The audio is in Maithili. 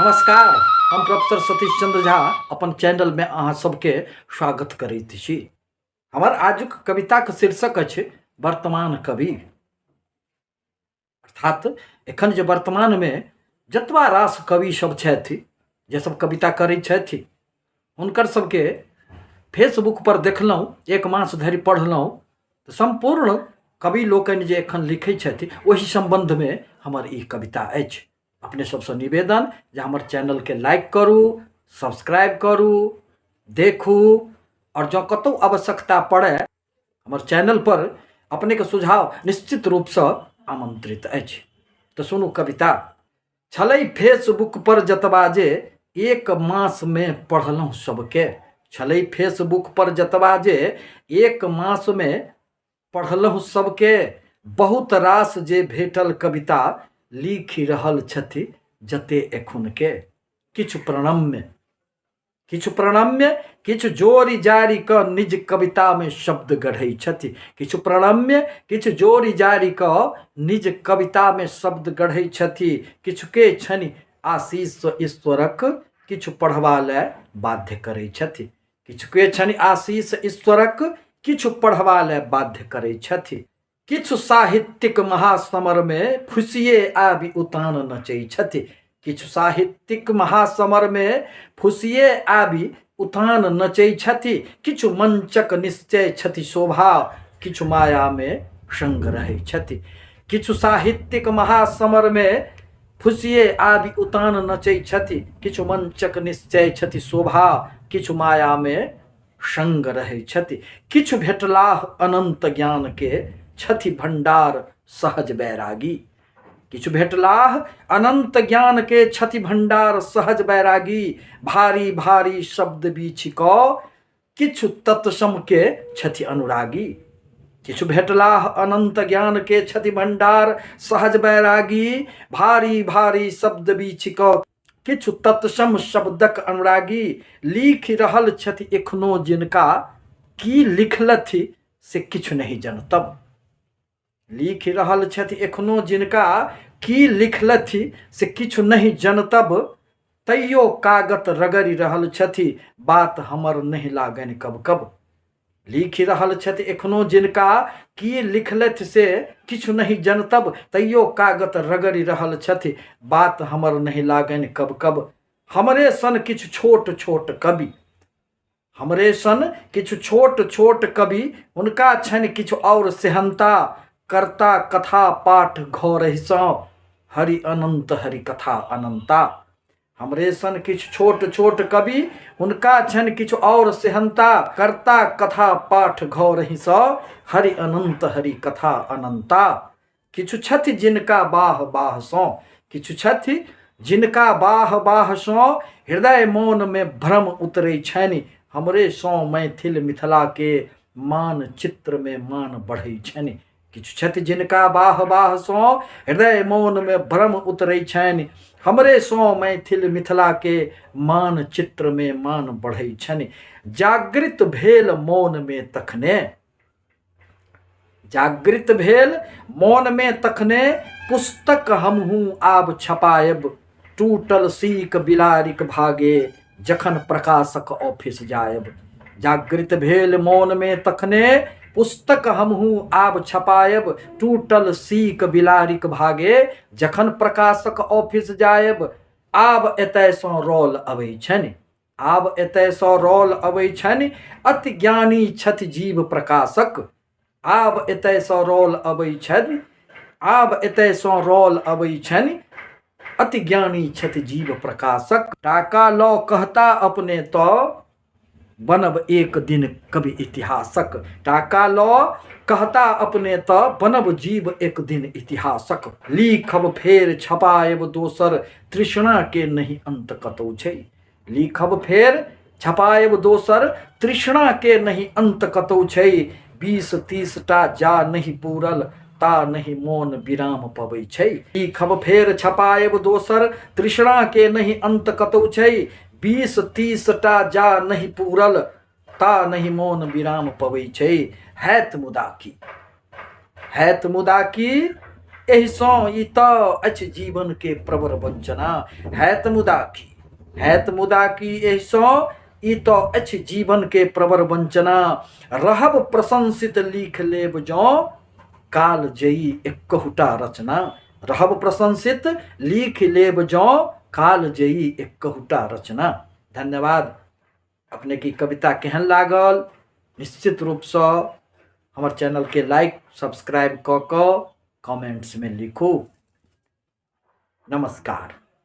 नमस्कार, हम प्रोफेसर सतीश चंद्र झा अपन चैनलमे अहाँ सबके स्वागत करैत छी। हमर आजुक कविताक शीर्षक अछि वर्तमान कवि। अर्थात एखन जे वर्तमानमे जतबा रास कवि सब छथि, जे सब कविता करै छथि, हुनकर सबके फेसबुक पर देखलहुँ, एक मास धरि पढ़लहुँ, तऽ सम्पूर्ण कवि लोकनि जे एखन लिखै छथि ओहि सम्बन्धमे हमर ई कविता अछि। अपने सबसँ निवेदन जे हमर चैनलके लाइक करू, सब्सक्राइब करू, देखू आओर जँ कतहु आवश्यकता पड़य हमर चैनल पर अपनेके सुझाव निश्चित रूपसँ आमंत्रित अछि। तऽ सुनू कविता। छलै फेसबुक पर जतबा जे एक मासमे पढ़लहुँ सबके। छलै फेसबुक पर जतबा जे एक मासमे पढ़लहुँ सबके। बहुत रास जे भेटल कविता लिखि रहल छथि जते एखुनके। किछु प्रणम्य, किछु प्रणम्य, किछु जोड़ि जारि कऽ निज कवितामे शब्द गढ़ै छथि। किछु प्रणम्य, किछु जोड़ि जारि कऽ निज कवितामे शब्द गढ़ै छथि। किछुके छनि आशीष ईश्वरक, किछु पढ़बा लए बाध्य करै छथि। किछुके छनि आशीष ईश्वरक, किछु पढ़बा लए बाध्य करै छथि। किछु साहित्यिक महासमरमे फुसिए आबि उतान नचै छथि। किछु साहित्यिक महासमरमे फुसिए आबि उतान नचै छथि। किछु मंचक निश्चय छथि शोभा, किछु मायामे संग रहै छथि। किछु साहित्यिक महासमरमे फुसिए आबि उतान नचै छथि। किछु मंचक निश्चय छथि शोभा, किछु मायामे संग रहै छथि। किछु भेटलाह अनंत ज्ञान के छथि भंडार सहज बैरागी। किछु भेटलाह अनंत ज्ञान के छथि भंडार सहज बैरागी। भारी भारी शब्द बीछि कऽ किछु तत्सम के छथि अनुरागी। किछु भेटलाह अनंत ज्ञान के छथि भंडार सहज बैरागी। भारी भारी शब्द बीछि कऽ किछु तत्सम शब्दक अनुरागी। लिखि रहल छथि एखनो जिनका की लिखलथि से किछु नहि जनतब। लिखि रहल छथि एखनो जिनका की लिखलथि से किछु नहि जनतब। तैयो कागत रगड़ि रहल छथि बात हमर नहि लागनि कब कब। लिखि रहल छथि एखनो जिनका की लिखलथि से किछु नहि जनतब। तैयो कागत रगड़ि रहल छथि बात हमर नहि लागनि कब कब। हमरे सन किछु छोट छोट कवि, हमरे सन किछु छोट छोट कवि, हुनका छनि किछु आओर सेहन्ता। करता कथा पाठ घरहिसँ हरि अनंत हरि कथा अनंता। हमरे सन किछु छोट छोट कवि, हुनका छनि किछु आओर सेहन्ता। करता कथा पाठ घरहिसँ हरि अनंत हरि कथा अनंता। किछु छथि जिनका बाह बाहसँ, किछु छथि जिनका बाह बाहसँ हृदय मोनमे भ्रम उतरै छनि। हमरे सँ मैथिल मिथिला के मान चित्रमे मान बढ़ै छनि। किछु छथि जिनका बाह बाहसँ हृदय मोनमे भ्रम उतरै छनि। हमरे सँ मैथिल मिथिला के मान चित्रमे मान बढ़ै छनि। जागृत भेल मोनमे तखने, जागृत भेल मोनमे तखने पुस्तक हमहूँ आब छपायब। टूटल सीक बिलारिक भागे जखन प्रकाशक ऑफिस जायब। जागृत भेल मोनमे तखने पुस्तक हमहूँ आब छपायब। टूटल सीक बिलारिक भागे जखन प्रकाशक ऑफिस जायब। आब एतयसँ रोल अबै छनि, आब एतयसँ रोल अबै छनि अति ज्ञानी छथि जीव प्रकाशक। आब एतयसँ रोल अबै छनि, आब एतयसँ रोल अबै छनि अति ज्ञानी छथि जीव प्रकाशक। टाका लऽ कहता अपने तऽ बनब एक दिन कवि इतिहासक। टाका लऽ कहता अपने तऽ बनब जीव एक दिन इतिहासक। लिखब फेर छपायब दोसर तृष्णा के नहि अंत कतौ छै। लिखब फेर छपायब दोसर तृष्णा के नहि अंत कतौ छै। 20-30 टा जा नहि पूरल ता नहि मोन विराम पबै छै। लिखब फेर छपायब दोसर तृष्णा के नहि अंत कतौ छै। 20-30 टा जा नहि पूरल ता नहि मोन विराम पबै छै। हैत मुदा की, हैत मुदा की, एहिसँ ई तऽ अछि जीवनके प्रबल वञ्चना। हैत मुदा की, हैत मुदा की एहिसँ ई तऽ अछि जीवनके प्रबल वञ्चना। रहब प्रशंसित लिख लेब जँ कालजयी एक्कहुटा रचना। रहब प्रशंसित लिख लेब जँ कालजयी एक्कहुटा रचना। धन्यवाद। अपनेके ई कविता केहन लागल निश्चित रूपसँ हमर चैनलके लाइक सब्सक्राइब कऽ कऽ कमेंट्समे लिखू। नमस्कार।